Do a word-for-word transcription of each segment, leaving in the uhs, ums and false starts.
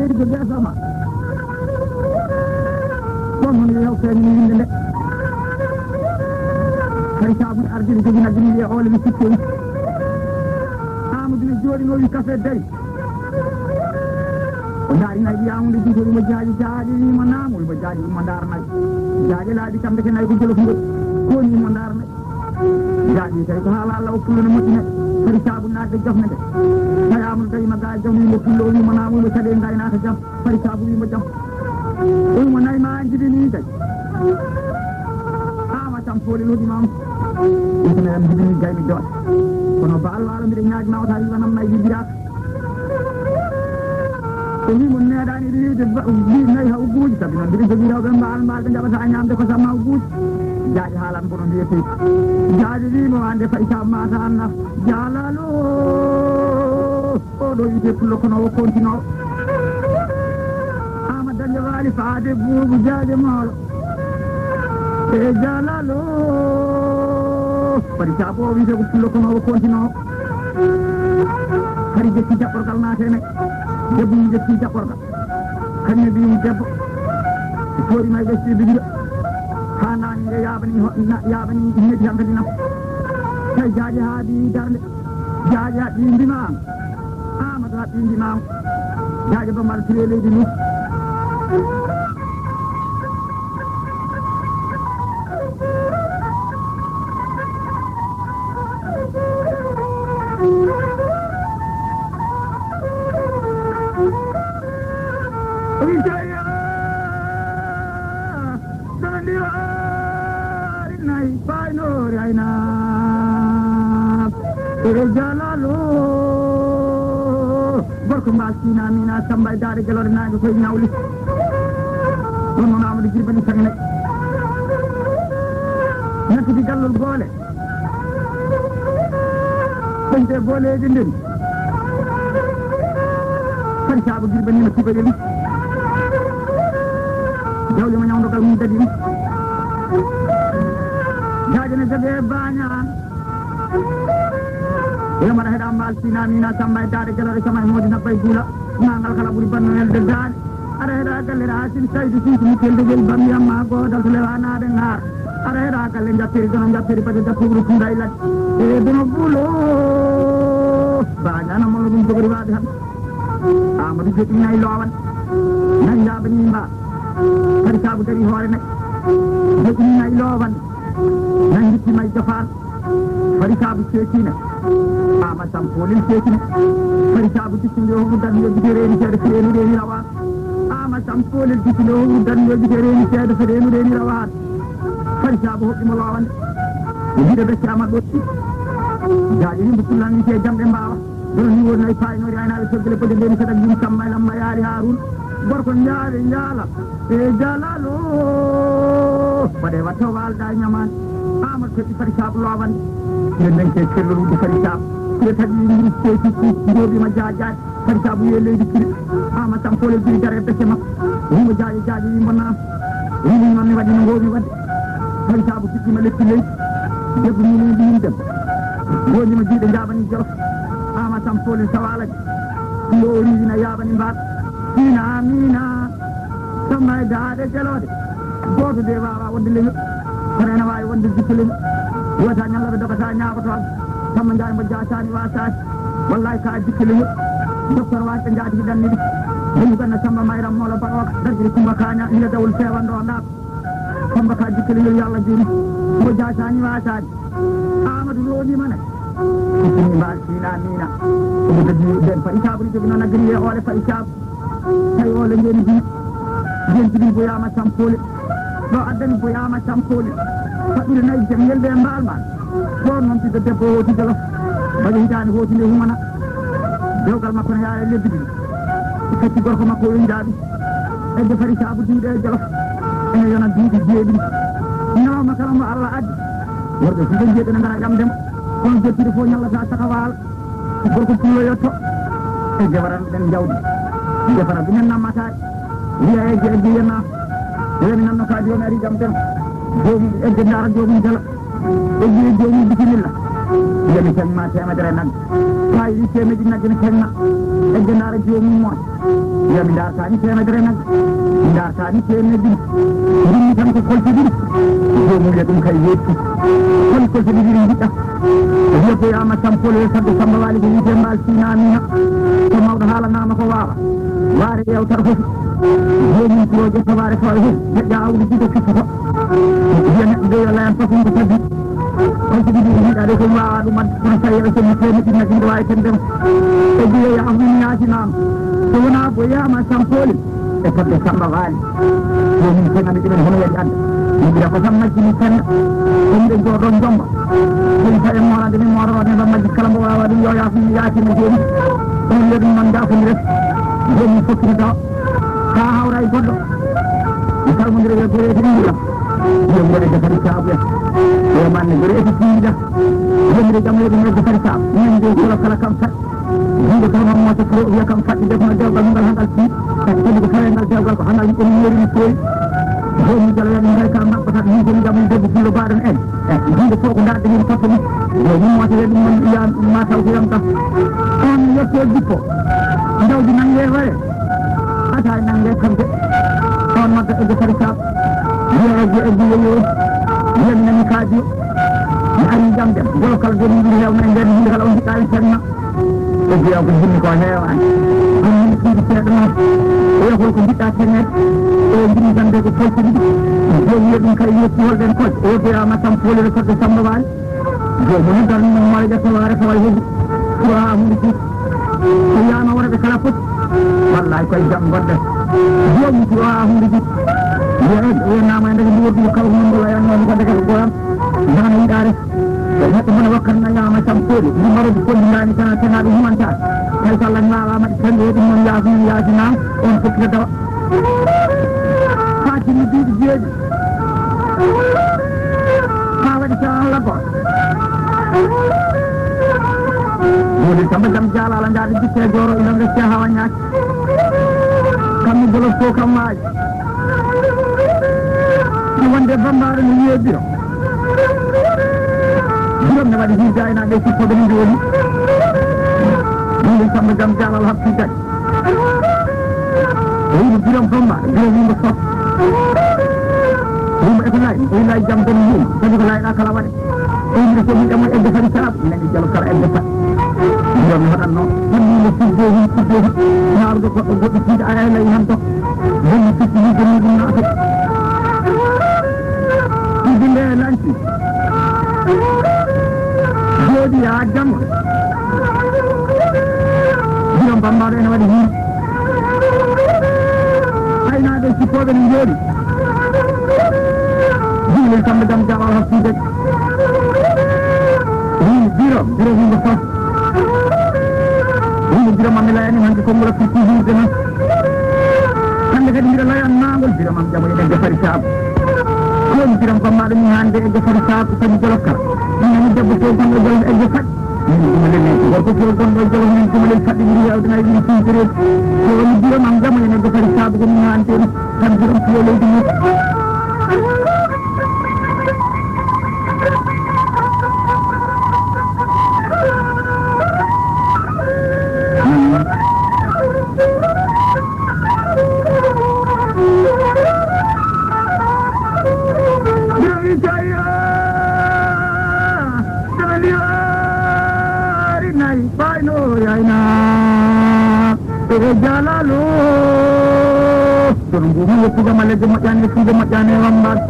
Ko geesa ma. Ɗon noon yo feeñni yimɓe nde. Hari saabu ardini jogi nagge ni wiye oole mi sikkoyi. Amadou ne jooɗi no wi kafe dari. O ndaari nayi wiya mo nde juuto wimo jaaƴi jaaƴi wimo naamo wimo jaaƴi wimo ndaar nayi. Jaaƴe laaɓi kamɓe ke nayi ko jolof ngol. Ko woni wimo ndaar nayi. Jaaƴi tawi ko haala Allah o pullo no moƴƴina. Hari saabu naatde jofne nde. Tawi Amadou tawi ma gaa jofne wimo pullo o wimo naamo wimo caɗe ngaynaaka jam. Fari saabu wiimo jam. O wiimo nayi ma an jibini kay. Ama tan pooli lodi ma on. Ɗum ko nayi am jibini gaymi doon. Kono ba Allah Allah mbiɗa ñaagi ma wata wiwa nam nayi jibiraaka. O wiimo neeɗaani ɗi wiide ba ɗi nayi ha ugguuji sabi noon mbiɗa jogii rewɓe mbaal mbaal ɓe njaɓata ñaamde ko samma ugguuji. Jaaƴi haalan kono mbiyetee. Jaaƴi wiimo ande fay sa mata anna. Jaalalo. Oɗo wiyetee pullo kono o kontinoowo. Ama dañde waali faade buubu jaaje moolo. E jalalo. Fadi saabo o wiyetee ko pullo kono o kontinoowo. Hari jetti jaɓɓorgal naate nay. Debbo mum jetti jaɓɓorgal. Kañum e ɓiyum debbo. Tori may ɓe sirdi ɗiɗo. Ha naange nge yaabani ho-, na-, yaabani neti hankadi nam. Tawi jaaje haaɗi darnde. Jaaje haɓɓi ndimam. Amadou haɓɓi ndimam. Jaaje bambal pire leydi ndu. Witaya. Ɗonondiro ari nayi, baynoori ay naaf. E jalalo. Gorko mbaal siina mina samba e daade gelore naange koye ñawli. Ɗon noon Amadou Jirbani saŋ nayi. Nattidi gallol boole. Ɓeyde booleeji ndin. Fari saabu Jirbaniima siba yeli. Jawle mo ñawdogal mum dadi ɗum. Jaaje ne jogee baañaan. Yo mbaɗa heɗa mbaal sina mina samba e daade gelore sama e moodi nabbay guula. Nangal kala ɓuri banno welde daane. Aɗa heɗa galle racine saydu sinti mi telde jel bambi amma godal to lewa naade ngar. Aɗa heɗa galle jappiri dono jappiri bade jappuguru tuuda e ladde. E dono bulo. Bañana mo ɗum jogori waade han. Amadou jogui nay lowan. Nay yabani mba. Hari sabu dari hoore nay. Jogui nay lowan. Nay jitti may jofan. Fari saabu seekina. Ama Sampoolel seekina. Fari saabu jikkinde o huɗu darni yejjite reeni seeɗa ko reeni reeni rawaat. Ama Sampoolel jikkinde o huɗu darni yejjite reeni seeɗa ko reeni reeni rawaat. Fari saabu hoɗɗi mo loowande. O wiɗa becce ama ɗotti. Jaaƴe yimɓe kullan wiyte jamɓe mbaawa. Ɗon ni woni ay paynori aynaaɓe soggele pode ndeni sadak yum samma e lamba yaali Haarun. Gorko njaawe njaala. E jalalo. Waɗe watto walda e ñamaande. Amadou toɗɗi fari saabu loowande. Nde ndenke kellol wudde fari saabu. Nde taƴi ngiri seeki ku ndoobima jaajaade. Fari saabu wiye leydi kiri. Ama Sampoolel biri dare e becce makko. Wimo jaaƴe jaaƴe wimo naam. Wimo noon mi waɗi no ngoomi waɗde. Fari saabu fiɗɗima leppi leydi. Debbo mum ɗi yimɓe. Ngoomi ma jiiɗe njaabani jolof. Ama Sampoolel sawalaji. Ɗum o riiwina yaaɓani mbaat. Ina amina. Samba e daade gelooɗe. Gooto de waawa wonde leñol. Kono ene waawi wonde jikke leñol. Wota ñalla ɓe dogata ñaagoto am. Samba Njaay mbo jaataani waasaani. Wallaay ka jikke leñol. Docteur waasɓe njaati ki ɗanni ɗi. Leñu ganna Samba Mayram Moola Baɗooka. Darjiri Kumba Kaaña hila dawol feewando o laaɓa. Samba ka jikke leñol yo Allah juuni. Mbo jaataani waasaani. Amadou roonima ne. Sini mbaal sina mina. Omo jogi nden fayi saabu ni jogi noon aggiri e oole fayi saabu. Tawi oole ngeni bi. Ngenti ɗum boyama Sampoolel. Ɗo addani boyama Sampoolel. Faɗɗude nayi jam yelde e mbaal ma. Ɗon noon ɓiɗɗo debbo hooti jolof. Mbaɗi hitaani hooti nde humana. Dewgal makko ne yaara e lebbi ɗiɗi. Kacci gorko makko o injaaɓi. Edde fari saabu diwɗe e jolof. Ene yona duuɓi jeeɗiɗi. Ñalawma kala mo Allah addi. Worɓe fof ɓe njeeɗi ne ngara ƴamde mo. Kono jottude fof ñallata saka waala. Gorko pullo yotto. Edde waran ɓen jawdi. Defara ɗumen nammataade. Wiya edde edde yena. Woni nanno ka jooni ari ƴamten. Joomum edde ndaara joomum jala. Edde joomum bisimilla. Yoni tan ma temedere nagge. Ay, ɗi teemedde nagge ne kenna. Egge ndaara joomum mo. Wiya mi ndaarta ni teemedere nagge. Mi ndaarta ni teemedde ɗiɗi. Mbinmi tan ko kolte ɗiɗi. Joomum wiya ɗum kay weetti. Hol kolte ɗiɗi ɗi njiɗɗa? O wiya ko yaama Sampol e Saddo Samba Waali ko wiyetee Mbaal Siina Amina. Ko mawɗo haalanaama ko waawa. Waare yewtere fof. Joomum ko ƴetta waare fawa e fof. Feƴƴa awdi ɗiɗo fittoto. Wiya neɗɗo de yo layan fof ko tabi. Kolte ɗiɗi ɗi njiɗɗa ɗe ko mi waawa ɗum adde. Kono tawi o sonni teemedde ɗiɗi nagge mbiɗa waawi tedde ma. E Guiya ya Afrin yaasinaama. So wonaa ko yaama Sampoli e fodde Samba Waali. Joomum senami ɗumen hono waɗi adda. Mi mbiɗa ko tan majjini senna. Ɗum ɗe jooɗo jomba. Ɗum tawi moorande mi mooroo ne ɗon majji kala mbo waawa ɗum yo yaafin mi yaasina joomum. Ɗum wiya ɗum noon njaafondire. Joomum fokkiti tawa. Haa hawra e goɗɗo. Mi salmondira e goreeti ɗiɗi ɗam. Yo ngore defari saabu ya. Yo manne goreeti ɗiɗi ɗam. Yo mbiɗa jamo yo ɗum e defari saabu. Min ndu kolo kala kam fat. Jiiɗo taw noon mo totoro wiya kam faɗɗi def no dewgal ngal hangal fii. Kadi ko tawi ngal dewgal ko hangal ɗum yeeri no feewi. Jooni jalo yani ngal ka maɓɓata min joni jam debbo fullo baɗon en. E jiiɗo fof ko ndaɗde min fotta ɗum. Jooni mo tawi ɗum noon wiya ma taw ko yam kam. On yetto jikko. Jawdi nangee ware. Ata nangee kam de. On nodda e defari saabu. Wiya e wiya e wiya yo. Wiya mi nani kaaji. Mi ari jam dem. Golo kala de min heewna e nder hinde kala on jiɗɗa en senna. O jeyaa ko jinni ko heewaani. Ɗum min ɗiɗi seeɗa noon. O wiya hol ko njiɗɗa teŋeede? O wiya jinni tan de ko kolte ɗiɗi. Joom wiya ɗum kay yetti hol ɗen kolte? O wiya ma kam poolel fodde Samba Waali. Joom woni tan mo mara ƴetta waare tawa e heji. Ko a hunde fof. So wiyaama worɓe kala foti. Wallaay koye jam ngonɗen. Joom ko a hunde fof. Wiya en, o wiya nama e ndeke ndi woddu ko kaw mon ndu layan noon ko ndeke ko goram. Nana yiɗaare. Neɗɗo mona wakkat na yaama cam kooli ndi mbaroji kondi ndani kana tena ɗum humanta. Hay so Allah ñaawama ɗi kanɗe ɗum noon yaasi min yaasi nam on fokkita dawa. Faatini duuɓi jeeɗi. Haa waɗi sa Allah go. Woni samba jam jaalala ndaɗi jikke joro ilan reste hawa ñaaki. Kammi bolos ko kam maaji. Ɗum wonde bambaɗo no wiye biro. Birom ne waɗi hirde aynaaɓe sippoɓe no joni. Ɗum samba jam jaalal habti kadi. O wimo birom bambaɗo, biro wimo fof. Wimo e ko layi, o wilayi jam tan wimo. Kadi ko layɗa kala waɗe. Ɗum ko mi ɗamo egge fari saabu. Nani jalo kala egge fat. Birom ne waɗanno. Ɗum wimo fidde hin, fidde hin. Naarude goɗɗo goɗɗo fidde ara e layi han tokko. Bonni fitti ni bonni ɗum naata. Ɗiɗi nde lanci. Jooɗi haa jamma. Birom bambaɗo ene waɗi hin. Aynaaɓe sikkooɓe ne njooɗi. Juulel kamɓe jam jawal hakkude. Wii biro, biro wii ko fof. Wii biro mamme layani hanke konngol firti hirde noon. Hannde kadi mbiɗa layan maangol biro mam jamo e egge fari saabu. Kooni biro kam maɗum mi hannde egge fari saabu kadi jolokka. Min nani debbo fof gonɗo jolok egge fat. Min ɗum lene gorko fof gonɗo jolok min ɗum len faɗɗi ɓuri hewde nay ɗum sintere. Kooni biro mam jamo e egge fari saabu ko min hannde tan biro fiyo leydi mum. Jami saya, jami ari nay bayno yayna. E jalalu. Kono mbuumo yettude ma legge moƴƴaani e suude moƴƴaani e wambaade.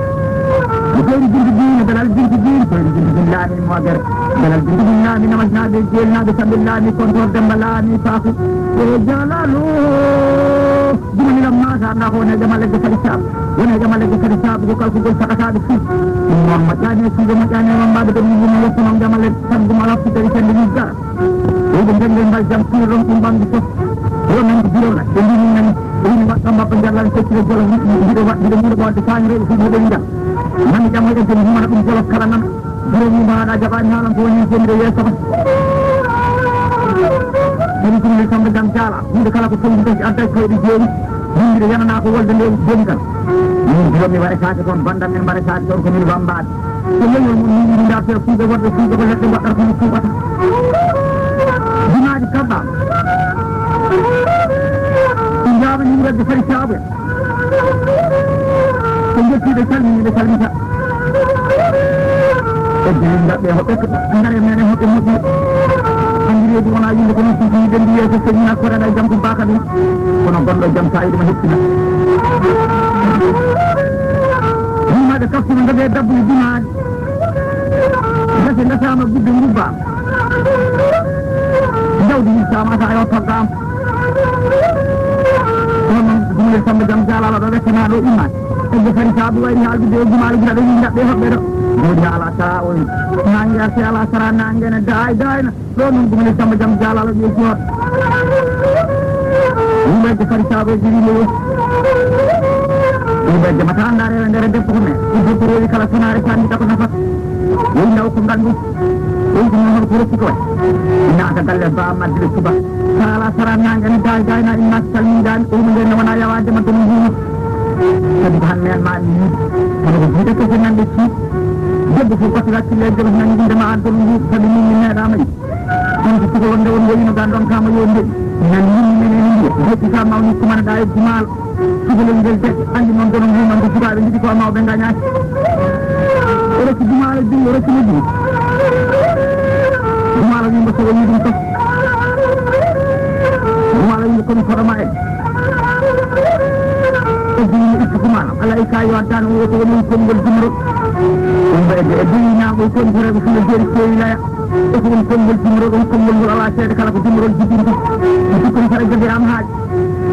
Ko fewri jinde diine, belal jinde diine, fewri jinde diine laami mo agere. Belal jinde diine laami namasnaaɓe, jeelnaaɓe, sambil laami, kontoor Demba laami, Faaku. E jalalu. Jumani lam maasa, na ko ne jama legge fadi saabu. Wona jama legge fadi saabu, ko kalkugol sakataaɓe fuu. Ɗum noon moƴƴaani e suude moƴƴaani e wambaade, ɗum mbuumo yettu noon jama legge, tan ɗum alaa fitari sende yigga. Wonde ndenden mbal jam kuno ɗon ɗum ɓamdi fof. Yo men ko biro la. Ɓe mbi min nani. Ɓe woni waɗɗo mbabba njallan feccire jolo mbiɗo waɗ mbiɗo mbiɗo ɓoolde faami rewɓe fof mbiɗo njal. Mami jam o ƴettel humana ɗum jolo kala nan. Biro mum haɗa jaɓani haalan ko woni jomiro yeeso ma. Ɗum ɗum ne kamɓe jam jaala. Hunde kala ko fewji kadi adda koyɗe jeewi. Min mbiɗo yanana ko wolde nde joni kala. Min biro mi waɗetaake toon bandam min mbaɗetaake toon ko min wambaade. Ko leñol mum min mbiɗa fee kuuɓe woɗɓe kuuɓe ko neɗɗo waɗɗata kono kuuɓata. Dina Kabba. Ɗum jaabani ɓe fari saabu. Ɓe njetti ɓe calmini ɓe calmita. Ɓe jeyinda ɓe hoɓɓe ngare meɗen hoɓɓe moƴƴi. Anndi reedu wona yimɓe kono suusuyi ɓe mbiye so señina koreɗa jam ko baka ɗum. Kono gonɗo jam sa yiɗuma heɓtina. Yimmaɓe kaftuno ndoge dabbude dunaade. Gase gasama gudde ngubba. Jawdi hirsaama taa yo toggaama. Ɗoon noon Gumel Samba Jam Jaalaalo ɗo wettana ɗo immaani. Hedde fari saabu wayri haaldude e Gumaali Gila ɗo yimɓe ɓe hoɓɓe ɗo. Jawdi ala sara o. Naange arte ala sara naange ne daay daayna. Ɗoon noon Gumel Samba Jam Jaalaalo ɓe joot. Yimɓe hedde fari saabu e jiri mo yo. Yimɓe hedde mata andaare e nder debbo ko men. Ɗum ko rewi kala sonaare sandi tako nafata. Yo ndaw ko nganndu. Ɗum ko noon ko rokki ko. Naata galle ba madde suba. Sala sara nangen day day na inna salmin dan ko mo ngeen wona yawa de madde mo. Kadi ko han men ma ni. Kono ko jiiɗe kese nan de ci. Debbo fof ko tira ci le jolo nan inde ma adon ndu kadi min mi meeɗa ma. Ɗum ko ko wonde won woni no gandan kama yo nde. Nan ni men ni. Ko ka mawni ko man da e jumal. Cukalel ngel de, anndi noon kono ngu man ko sukaaɓe njiɗi ko mawɓe ngañaaki. O rokki Dumaalo junngo, o rokki mo junngo. Dumaalo wimbo so o yii ɗum fof. Dumaalo wimbo kono koɗo ma en. O jini itti Dumaalo, ala e kayo addano o ko woni konngol jumro. Ɗum ɓe e duyi ñaago konngol ko fino jeri kewi laya. E ko woni konngol jumro ɗum, konngol ngol ala seede kala ko jumrol jibinta. Ko sukkoy kala jogi am haaji.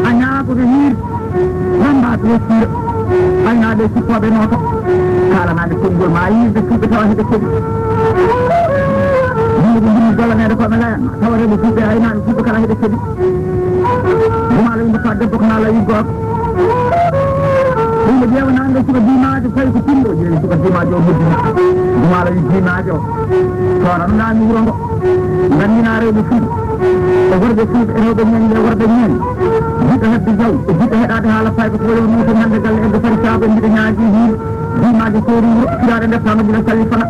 A ñaagoto hiirde, lamba to siira. Aynaaɓe sippooɓe nooto. Kaalanaaɓe konngol ma yiirde suuɓe tawa heɓe keɗi. Yimɓe ɗum ɗum gollaneede ko ɓe layanma. Tawa reɓe suuɓe aynaaɓe suuɓe kala heɓe keɗi. Jumaale yimɓe ka debbo ko naala yi gooto. Yimɓe ƴeewa naange suka dimaajo fayi ko timbo. Ƴeewi suka dimaajo o muddi. Jumaale yi dimaajo. Kono ɗum naami wuro ngo. Nganndinaa rewɓe fulɓe. E worɓe fulɓe e rewɓe ñeeñɓe e worɓe ñeeñɓe. Jiɗɗo heɓde jaw, e jiɗɗo heɗaade haala fayɓe ko yo mawto ñande galle e defari saabu e mbiɗo ñaagi hiin. Jimaaji koori wuro, firaaɗe nder tano gila salli fana.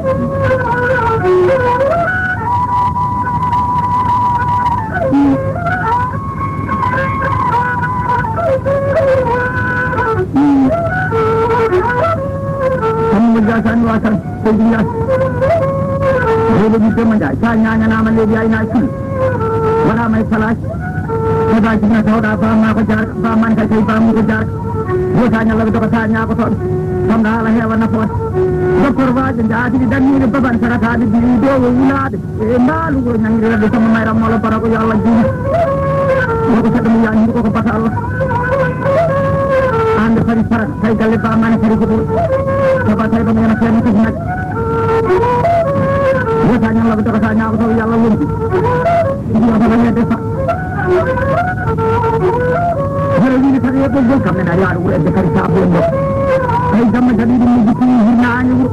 Kammo jaasani wasan. Seydi Ndiaye. Reeɗo ɓiɓɓe mo Ndiaye, sa ñañanaama leydi ayna cul. Waɗaama e palaaji. Heɓa jinna tawɗa bamma ko jarka, bamman kay tawi bamum ko jarka. Wota ñalla ɓe doga sa ñaagotoɗo. Kam ɗa haala heewa nafoore. Docteur Wajo nde atigi danniɗe baban sagataaɓe jiɗi dow o wulaade. E mbaalu wuro ñangiri wadde sama mayram molo bara ko yo Allah juuli. Ko ko seɗɗa mo yaani ko ko bata Allah. Ande fari fara. Tawi galle ba mani kadi ko ɗum. Saba tawi ɗum yana feeñi kadi nag. Wota ñalla ko dogata ñaago taw yalla wonde. Ɗum ko tawa hedde fa. Hara wiide kadi e ɓoggol kam nena yaade wuro edde kadi saabu en ɗo. Tawi jamma jaɓi ɗum no jippini hirnaange wuro.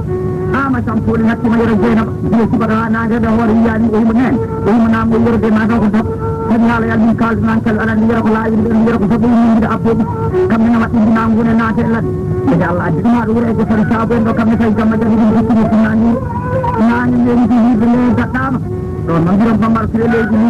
Ama Sampoli nattima yero Jeynaba. Jiya subaka ha naage ɗo hoore yiyani o yimo neen. O yimo naam o yero de mata ko dok. Kadi haala yalla min kaldu nan kala aɗa andi yero ko laawi ɗum yero ko soɓo yimɓe abbo ɗum. Kamɓe ne waɗɗi ndima ngune naate e ladde. Kadi Allah addi ɗum haɗo wuro e defari saabu en ɗo kamɓe tawi jamma jaɓi ɗum jippini funnaange wuro. Naange nde miti hirde nde gaɗɗama. Ɗon noon mbiɗon bammal fire leydi ndi.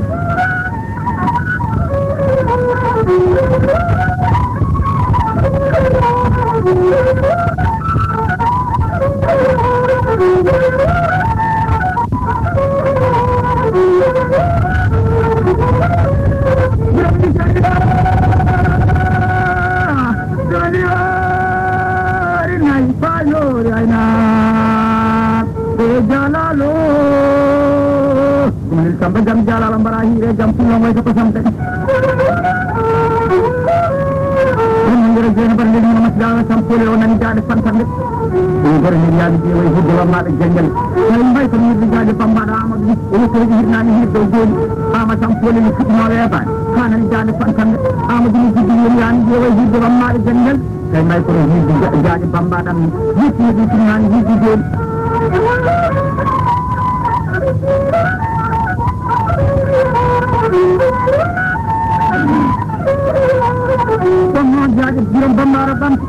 Jalalo. Ɗum Samba Jam Jalalo mbara hiire jam pullo ngoy ko Samba. Ɗum ngere jena bar le mo masdala Sampole o nani jaade fantande. Ɗum ngere ni yaani je way hudde wamma be jengel. Kala mbay ko ni jaade bamba da Amadou. O ko hirnani hirde joni. Ama Sampole ni fitno le ba. Kanan jaade fantande. Amadou ni jiddi yani je way hudde wamma be jengel. Kay mbay kono hirde ja-, jaaɗe bambaɗam yettiɗi ɗum tun han hirde joni. Ɗon noon jaaɗe jirom bambaɗa ɓamti.